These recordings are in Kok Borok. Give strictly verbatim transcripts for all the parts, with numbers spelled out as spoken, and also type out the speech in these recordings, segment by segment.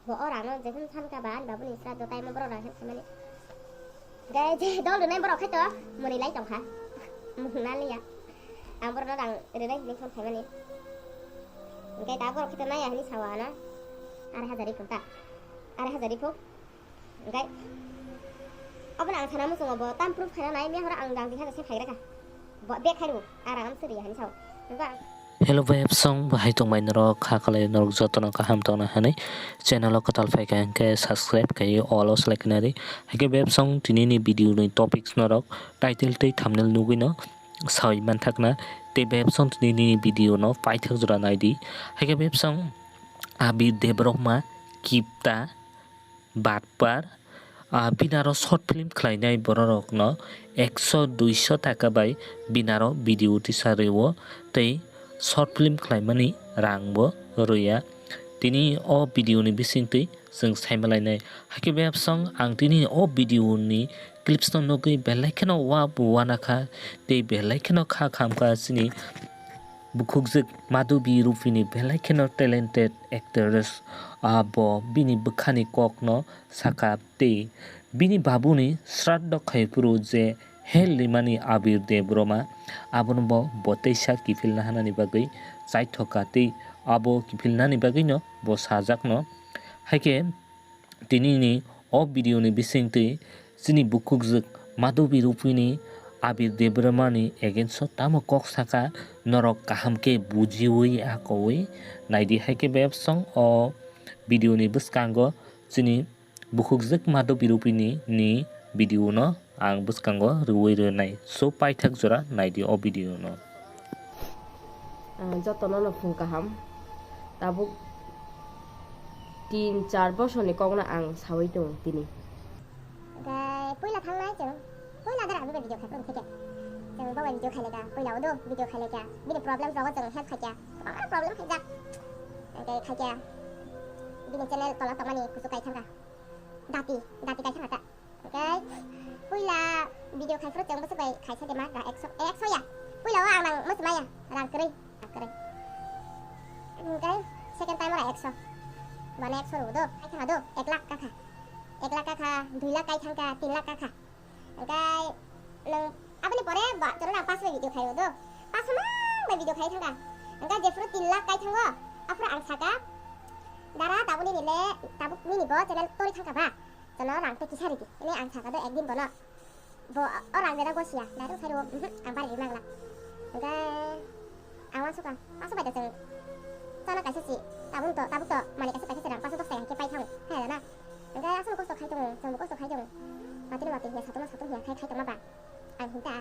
Bo o rang no jephuru san kha ba ani babu ni sra do time o borok rang khe phaimani. Hwnkhe je dol rwnai borok khai to mwnwi lai tong kha. Mung na liya. Ang borok no rang rwnai hinwi phone khaimani. Hwnkhe da borok khai to naiya hinwi sawa na. Arai hajar ri phung ta. Arai hajar ri phung. Hwnkhe obono ang sana muchungo bo tam proof khaina nai, mia horo ang rang di hajar se phai rwkha. Bo bag khai rw, ang rang am suri hinwi sao. Hwnkhe ang Hello bebsong, bahai tongbai norok, kha khalai norok jotono kaham tongna hinwi channel o kwtal phaikha hwnkhe subscribe khaiwi all o select khainari. Haikhe bebsong tinini video ni topics norok title tei thumbnail nugwino sawi manthakna. Tei bebsong tinini video no paithak jora naidi. Haikhe bebsong Abir Debbarma, Kipta, Batpar, ah, bini aro short film khlainai bororokno ekso duiso taka bai bini aro video tisa rwo tei short film khlaimani rangbo rwya. Tini o video ni bisingtwi chwng saimalainai. Haikhe bebsong ang tini o video ni clips no nugwi belai kheno wa bo wanakha tei belai kheno kha khamkha chini bukhukjwk Madhubi Rupini belai kheno talented actress. Ah, bo bini bwkhani kokno sakha tei bini babuni sraddho khaiphuru je hel rimani Abir Debbarma, abono bo, bo teisa kiphilna hanani bagwi chaithokha tei abo kiphilnani bagwino bo sajakno. Haikhe tinini o video ni bisingtwi chini bukhukjwk Madhubi Rupini Abir Debbarmani against o tamo kok sakha, norok kaham khe bujiwi akowi naidi. Haikhe bebsong o video ni bwskango chini bukhukjwk Madhubi Rupini ni video no ang bwskango rwui rwnai. So paithak jora naidi o video no. Ah, jotono no phung kaham. Tabuk tin char bosorni kokno ang sawi tongo tini. Hwnkhe puila thangnai chwng, puila dara ang bini video khai phuru theke. Chwng bo bai video khai lekha, puila o do video khai lekha. Bini problem rogo chwng help khaikha. Kwbangma problem khaijak. Hwnkhe khaikha. Bini channel tola tongmani kuchuk kai thangkha. Dati, dati kai thangkha ta. Hwnkhe puila video khai phuru chwng bwswk bai khaisa de ma da ekso, eh, ekso ya. Puila o ang nang mwswk maya, rang kwrwi, rang kwrwi. Hwnkhe second time ora ekso. Bana ekso rw do, kai thangkha do, ek lakh kakha. Ek lakh kakha, dui lakh kai thangkha, tin lakh kakha. Hwnkhe nwng aboni pore ba chwng nang pass bai video khai rw do. Pass mang bai video khai thangkha. Hwnkhe jephuru tin lakh kai thango, aphuru ang sakha, dara tabuk nini le, tabuk nini bo channel tori thangkha ba. Chwngno rang tei kisa ridi. Hwnwi ang sakha do ekdin bono. Bo o rang reda gosiya. Direct sai rwo, mhm, ang bari ri mangla. Hwnkhe ang uansukha. Paso bai da chwng. Chana kaisa si. Tabuk to, tabuk to. Mani kaisa kaisa si rang paso dos taka hwnkhe pai thango. Hai da na. Hwnkhe aswk kosto khai tongo. Chwngbo kosto khai tongo. Watwi no watwi hiya, satung no satung hiya khai khai tongma ba. Ang hinta.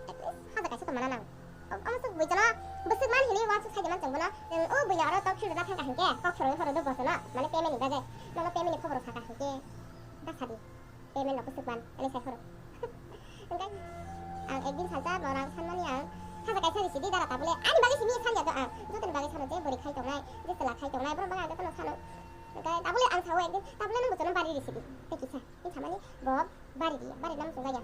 At least hajar kaisa tongmana nang. Omo swk buijono bwswk man hinwi uansuk sai di man chwng bono. Nwng o buino aro talk show rwna thangkha hinkhe kok phwrwngwi phoro do bosono. Mane payment ni bagwi. Nono payment ni khobor sakha hinkhe. Da sadi. Payment no bwswk man. Ani sai phoro. Hinkhe ang ekdin salsa bo rang sanmani ang. Hajar kaisa risi di dara tabule. Ani bagwi simi sanya do ang. Jotoni bagwi sano je bwrwi khai tongnai. Je chwla khai tongnai. Borok bagwi ang jotono sano. Hinkhe tabule ang sao ekdin. Tabule nwng bosono bari risi di. Tei kisa. Hini samani bo bari riya, bari nam chunggaya.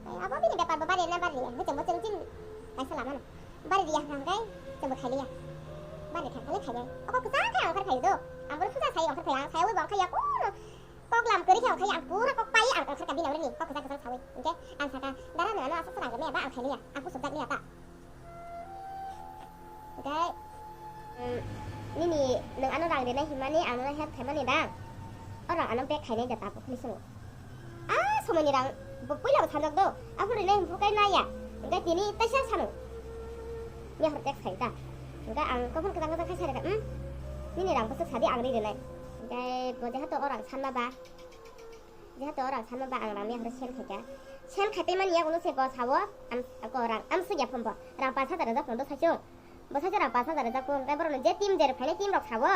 Abo bini bepar bo bari na bari riya. Hwchwng bo chwng chin kaisa lama no. Bari riya hwnkha hwnkhe chwng bo khailiya. Bari thang thangwi khainai. Oko kwchang khe ang ongkhar phaio do. Ang bono puja sai ongkhar phai, ang sai abo ongkhar ya kuno. Kok lam kwrwi khe ongkhar ya, ang pura kok pai ang ongkhar ka bini amrwini. Kok kwchang kwchang saui. Hwnkhe ang sakha, dara nwng ano aswk swnam rwmani eba ang khailiya. Ang kuchukjak liya ta. Hwnkhe, mm, nini nwng ano rang rinai himani, ang nono help khaimani rang. O rang ano back khainai da tabuk hinwi swngo. Ah, somoini rang bo puila bo sanjak do. Aphuru rinai himphuru kai naiya. Hwnkhe tini taisa sano. Mia hor text khai ta. Hwnkhe ang kophon kwchang kwchang khai sai rwkha, hmm? Nini rang bwswk sadi ang ri rinai. Hwnkhe bo jehetu o rang sanma ba. Jehetu o rang sanma ba ang rang mia hor send khaikha. Send khaitwi mani yaguno se bo sao, am, ko rang amswk ya phone bo. Rang panch hajar rwjak phone do saichung. Bo saichung rang panch hajar rwjak phone, tei borokno je team je rwphainai team rok sao,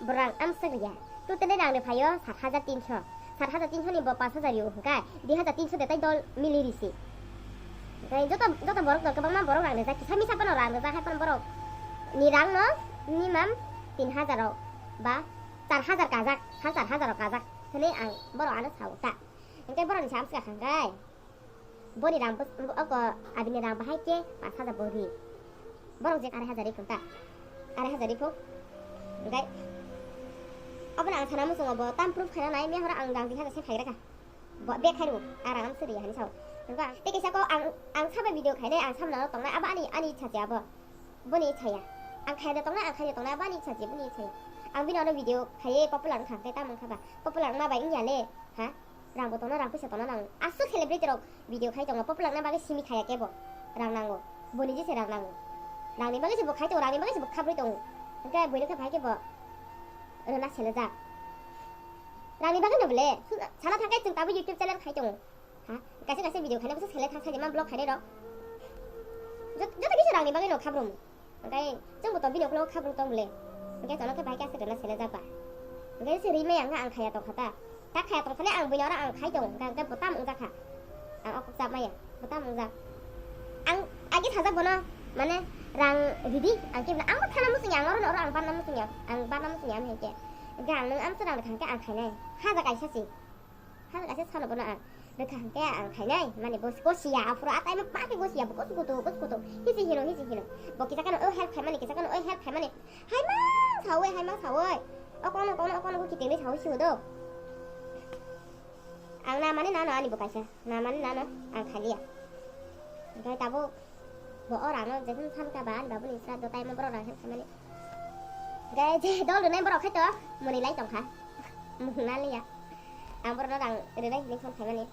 bo rang amswk rwya. Totally rang rwphaio sat hajar tinso. Sat hajar tinso ni bo panch hajar rw hwnkha, dui hajar tinso de tai dol mili risi. Tei joto, joto borok no kwbangma borok rang rwjak, kisa misa phano rang rwjak, hai phano borok ni rang no minimum tin hajar rok ba char hajar kajak, sal char hajar rok kajak. Hwnwi ang borok ano sao ta. Hwnkhe borokni samswk kha hwnkhe boni rang bwk-, oko abini rang bahai khe panch hajar bo ri. Borok je arai hajar ri phung ta. Arai hajar ri phung. Hwnkhe Abo ang sana muchungo bo tam proof khaina nai, miya horo ang rang di hajar se khaira kha. Bo bag khai rw, ang rang am suri hani sao. Nungka, tei kisa ko ang, ang sabai video khainai, ang samna no tongnai, abo ani, ani ichha se abo. Boni ichha ya. Ang khaiya de tongnai, ang khaiya de tongnai, abo ani ichha se, boni ichha ya. Ang bini ono video khaiye popular wngkha, tei tam wngkha ba. Popular wngma bai wngya le, ha? Rang bo tongna, rang puisa tongna nang. Aswk celebrity rok video khai tongo, popular wngna bagwi simi khaiya kebo. Rang nango. Boni jese rang nango. Rangni bagwi se bo khai tongo, rangni bagwi se bo khabrwi tongo. Hwnkhe buino khe bahai khe bo rwna selejak. Rangni bagwi no bole. Sana thangkhe chwng tabuk YouTube channel khai tongo. Ha? Kaisa kaisa video khaina bwsa selek thang saidi ma vlog khainai rok. Jot-, joto kisa rangni bagwi no khabrum. Hwnkhe chwngbo to bini uklogo khabrung tong bole. Hwnkhe tono khe bahai khe aswk rwna selejak ba. Hwnkhe se rimai ang, ang khaiya tongkha ta. Ta khaiya tongkhani ang buino oro ang khai tongo. Hwnkhe, hwnkhe bo tam wngjakha. Ang o kok chap maya. Bo tam wngjak. Ang agi sajak bono, mane, rang ridi, ang khe, ang bo thana muchungya, ang oro oro ang barna muchungya, ang barna muchungya, ang hwnkhe. Hwnkhe ang nwng amsa rang rwkha hwnkhe ang khainai. Haja kaisa si. Haja kaisa sano bono ang rwkha hwnkhe ang khainai. Mane bo gosiya, aphuru atai ma pakhe gosiya, bo gosi kutu, gosi kutu. Hisi hino, hisi hino. Bo kisa kano o help khaimani, kisa kano o help khaimani. Haimang sawi, haimang sawi. O kono, kono, o kono, kitingni sawi siyo do. Ang na mani nano ani bo kaisa. Na mani nano ang khaliya. Hwnkhe tabuk bo o rangno jephuru samkha ba ani babuni sra do taimo borok rang help khaimani. Hwnkhe je dol rwnai borok khai to mwnwi lai tongkha. Mung na liya. Ang borokno rang rwnai hwnwi phone khaimani.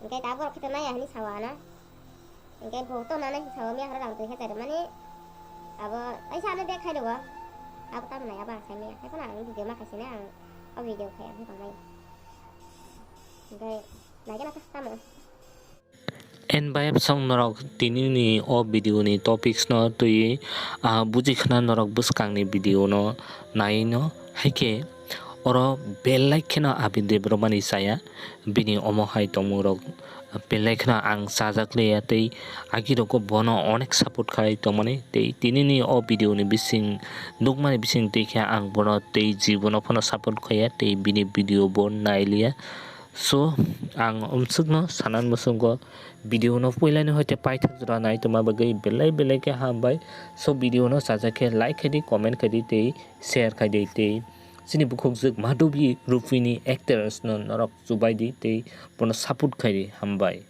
Hwnkhe tabuk borok khai to naiya hwnwi sawa ano. Hwnkhe bo to nanai sawa miya horo rang twi hajar rwmani. Abo kaisa ano bag khai rwo. Abo tamo nai abo ang sai maya. Haiphano ang video ma khaisina ang o video khai ang tongmani. Hwnkhe naikhe nasa tamo. En bayap song norok tini ni o video ni topics no twi, ah, buji khna norok bwskang ni video no nai no hai khe oro belai kheno Abhi Debbarma ni chaya bini omo hai tongmung rok belai kheno ang chajak liya tei agi rogo bono onek support khai tongmani tei tini ni o video ni bising nukmani bising twi khe ang bono tei jibono phano support khaiya tei bini video bo nai liya. So, ang umsukno sanan musungo video no puilani hoite paithak jora nai tongma bagwi belai belai khe hambai. So, video no chajak khe like khaidi, comment khaidi tei share khaidi tei chini bukhukjwk Madhubi Rupini actors no norok chubaidi tei bono support khaidi, hambai.